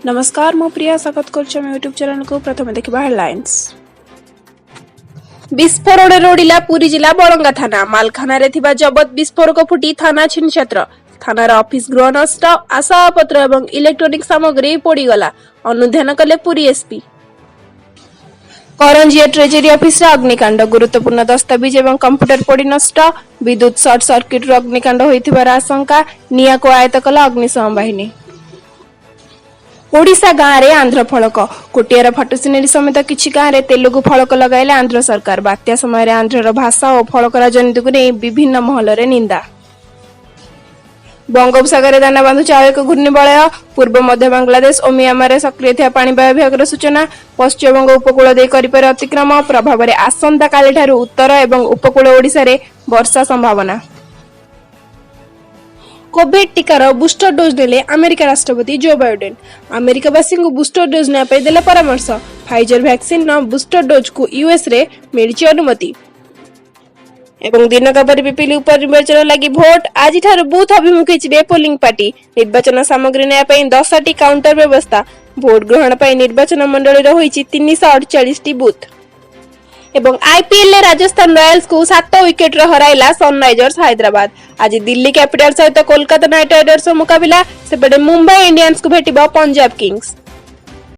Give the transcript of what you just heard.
ନମସ୍କାର, ମୁଁ ପ୍ରିୟା, ସ୍ୱାଗତ କରୁଛି ଆମ ୟୁଟ୍ୟୁବ୍ ଚ୍ୟାନେଲକୁ। ପ୍ରଥମେ ଦେଖିବା ହେଡଲାଇନ୍ସ। ବିସ୍ଫୋରଣରେ ଉଡ଼ିଲା ପୁରୀ ଜିଲ୍ଲା ବଳଙ୍ଗା ଥାନା। ମାଲଖାନାରେ ଥିବା ଜବତ ବିସ୍ଫୋରକ ଫୁଟି ଥାନା ଛିନଛତ୍ର। ଥାନାର ଅଫିସ ଗୃହ ନଷ୍ଟ, ଆସବାବପତ୍ର ଏବଂ ଇଲେକ୍ଟ୍ରୋନିକ ସାମଗ୍ରୀ ପୋଡ଼ିଗଲା। ଅନୁଧ୍ୟାନ କଲେ ପୁରୀ ଏସପି। କରଞ୍ଜିଆ ଟ୍ରେଜେରୀ ଅଫିସରେ ଅଗ୍ନିକାଣ୍ଡ। ଗୁରୁତ୍ୱପୂର୍ଣ୍ଣ ଦସ୍ତାବିଜ ଏବଂ କମ୍ପ୍ୟୁଟର ପୋଡ଼ି ନଷ୍ଟ। ବିଦ୍ୟୁତ ସର୍ଟ ସର୍କିଟରୁ ଅଗ୍ନିକାଣ୍ଡ ହୋଇଥିବାର ଆଶଙ୍କା। ନିଆଁକୁ ଆୟତ୍ତ କଲା ଅଗ୍ନିଶମ ବାହିନୀ। ଓଡ଼ିଶା ଗାଁରେ ଆନ୍ଧ୍ର ଫଳକ। କୋଟିଆର ଫାଟୁସିନେରୀ ସମେତ କିଛି ଗାଁରେ ତେଲୁଗୁ ଫଳକ ଲଗାଇଲେ ଆନ୍ଧ୍ର ସରକାର। ବାତ୍ୟା ସମୟରେ ଆନ୍ଧ୍ରର ଭାଷା ଓ ଫଳକ ରାଜନୀତିକୁ ନେଇ ବିଭିନ୍ନ ମହଲରେ ନିନ୍ଦା। ବଙ୍ଗୋପସାଗରରେ ଦାନା ବାନ୍ଧୁଛି ଆଉ ଏକ ଘୂର୍ଣ୍ଣିବଳୟ। ପୂର୍ବ ମଧ୍ୟ ବାଂଲାଦେଶ ଓ ମିଆଁମାରରେ ସକ୍ରିୟ ଥିବା ପାଣିପାଗ ବିଭାଗର ସୂଚନା। ପଶ୍ଚିମବଙ୍ଗ ଉପକୂଳ ଦେଇ କରିପାରେ ଅତିକ୍ରମ। ପ୍ରଭାବରେ ଆସନ୍ତାକାଲିଠାରୁ ଉତ୍ତର ଏବଂ ଉପକୂଳ ଓଡ଼ିଶାରେ ବର୍ଷା ସମ୍ଭାବନା। କୋଭିଡ ଟିକାର ବୁଷ୍ଟର ଡୋଜ୍ ନେଲେ ଆମେରିକା ରାଷ୍ଟ୍ରପତି ଜୋ ବାଇଡେନ୍। ଆମେରିକାବାସୀଙ୍କୁ ବୁଷ୍ଟର ଡୋଜ୍ ନେବା ପାଇଁ ଦେଲେ ପରାମର୍ଶ। ଫାଇଜର ଭ୍ୟାକ୍ସିନର ବୁଷ୍ଟର ଡୋଜ୍କୁ ୟୁଏସ୍ରେ ମିଳିଛି ଅନୁମତି। ଏବଂ ଦିନକ ପରେ ପିପିଲି ଉପନିର୍ବାଚନ ଲାଗି ଭୋଟ। ଆଜିଠାରୁ ବୁଥ ଅଭିମୁଖେ ଯିବେ ପୋଲିଂ ପାର୍ଟି। ନିର୍ବାଚନ ସାମଗ୍ରୀ ନେବା ପାଇଁ 10ଟି କାଉଣ୍ଟର ବ୍ୟବସ୍ଥା। ଭୋଟ ଗ୍ରହଣ ପାଇଁ ନିର୍ବାଚନ ମଣ୍ଡଳୀର ହୋଇଛି 348ଟି ବୁଥ। ଏବଂ ଆଇପିଏଲରେ ରାଜସ୍ଥାନ ରୟାଲ୍ସକୁ 7 ୱିକେଟରେ ହରାଇଲା ସନରାଇଜର୍ସ ହାଇଦ୍ରାବାଦ। ଆଜି ଦିଲ୍ଲୀ କ୍ୟାପିଟାଲ ସହିତ କୋଲକାତା ନାଇଟ୍ ରାଇଡର୍ସର ମୁକାବିଲା। ସେପଟେ ମୁମ୍ବାଇ ଇଣ୍ଡିଆନ୍ସକୁ ଭେଟିବ ପଞ୍ଜାବ କିଙ୍ଗସ୍।